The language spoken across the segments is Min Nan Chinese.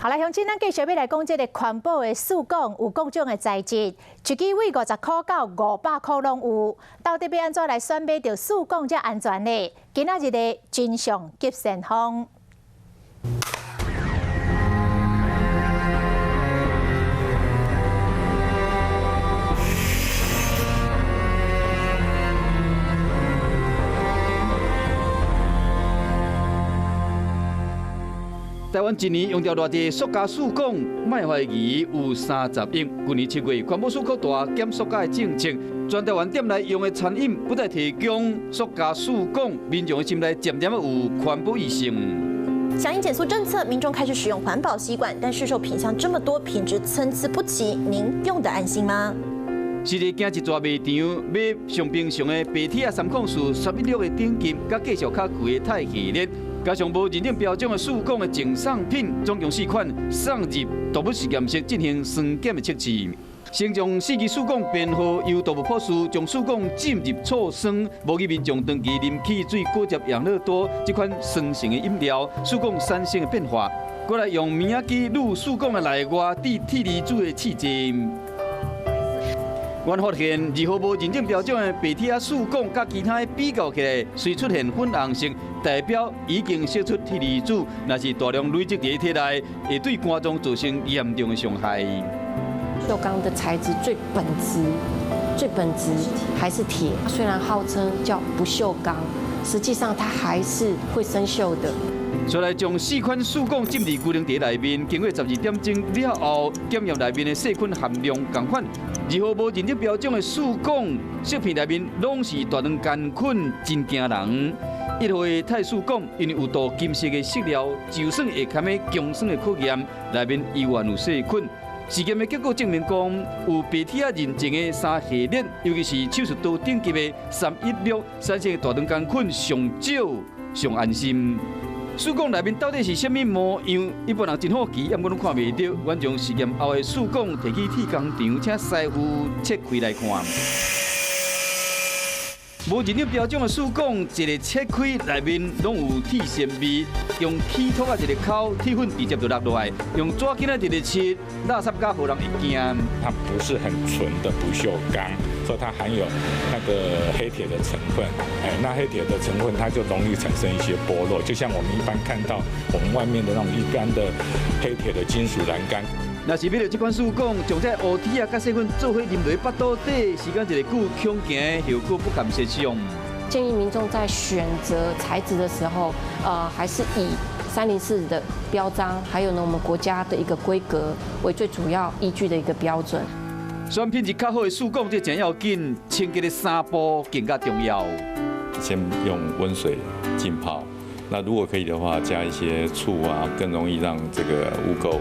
好來，鄉親，咱繼續欲來講這个環保的試管有各種的材質，一支對50箍到500箍攏有。到底欲按怎來選買著試管才安全呢？今仔日的真相急先鋒。台灣一年用掉偌濟塑膠試管，莫懷疑有30億。去年7月，環保署擴大減塑膠的政策，全台灣店內用的餐飲不再提供塑膠試管，民眾的心內漸漸有環保意識。響應減塑政策，民眾開始使用環保吸管，但市售品項這麼多，品質參差不齊，您用得安心嗎？實際行一逝賣場買上平常的白鐵仔三礦四11六的等級，佮價數較貴的鈦系列，加上無認證標準的試管的贈送品，總共四款送入動物實驗室進行酸檢的測試。先將四支試管編號由動物博士將試管浸入醋酸，模擬民眾長期啉汽水、果汁、養樂多這款酸性的飲料，試管產生的變化。過來用棉仔機濾試管的內外鐵離子的試劑。阮發現二號無認證標準的白鐵仔試管，佮其他的比較起來，雖出現粉紅色，代表已經釋出鐵離子，若是大量累積佇體內，會對肝臟造成嚴重的傷害。不鏽鋼的材質最本質、最本質還是鐵，雖然號稱叫不鏽鋼，實際上它還是會生鏽的。再來將四款試管浸佇龜苓茶內面，經過12點鐘了後，檢驗內面的細菌含量仝款。二號無認證標準的試管，食品內面攏是大腸桿菌，真驚人。一號的鈦試管，因為有鍍金色的色料，就算會堪的強酸的考驗，內面依然有細菌。試驗的結果證明講，有白鐵仔認證的三系列，尤其是手術刀等級的316，產生的大腸桿菌上少、上安心。試管內面到底是啥物模樣？一般人真好奇，毋過攏看袂著。阮將試驗後的試管提去鐵工廠，請師傅切開來看。無認證標準的試管，一个切開內面攏有鐵纖味，用鐵托仔一个摳，鐵粉直接就落落來，用紙巾仔一个拭，垃圾甲予人會驚。它不是很純的不鏽鋼，所以它含有那個黑鐵的成分。哎，那黑鐵的成分，它就容易產生一些剝落，就像我們一般看到我們外面的那種一般的黑鐵的金屬欄杆。若是買著這款試管，將這烏鐵仔佮細菌做伙啉落腹肚底，時間一个久，恐驚後果不堪設想。建議民眾在選擇材質的時候，還是以304的標章，還有呢我們國家的一個規格為最主要依據的一個標準。選品質較好的試管，這真要緊，清潔的三步更加重要。先用溫水浸泡，那如果可以的話，加一些醋啊，更容易讓這個污垢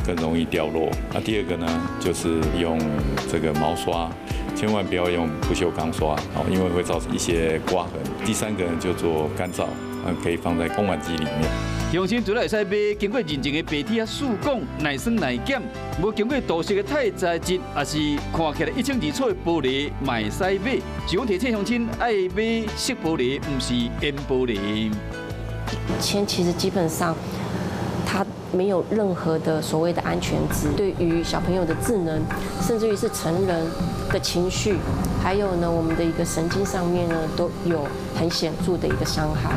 更容易掉落。那第二個呢，就是用這個毛刷，千萬不要用不鏽鋼刷哦，因為會造成一些刮痕。第三個呢，就做乾燥，可以放在烘碗機裡面。鄉親除了會使買經過認證的白鐵仔試管，耐酸耐鹼，無經過塗色的鈦材質，也是看起來一清二楚的玻璃，嘛會使買。是講提醒鄉親愛買錫玻璃，毋是鉛玻璃。鉛其實基本上，它沒有任何的所謂的安全值，對於小朋友的智能，甚至於是成人的情緒，還有呢我們的一個神經上面呢，都有很顯著的一個傷害。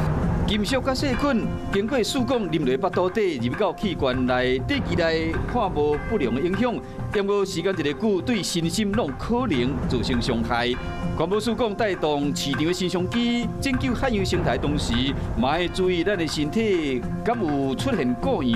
金屬佮細菌經過試管啉落腹肚底，入到器官內，短期內看無不良的影響，毋過時間一个久，對身心攏可能造成傷害。環保署講，帶動市場的新商機，拯救海洋生態，同時嘛愛注意咱的身體，敢有出現故障。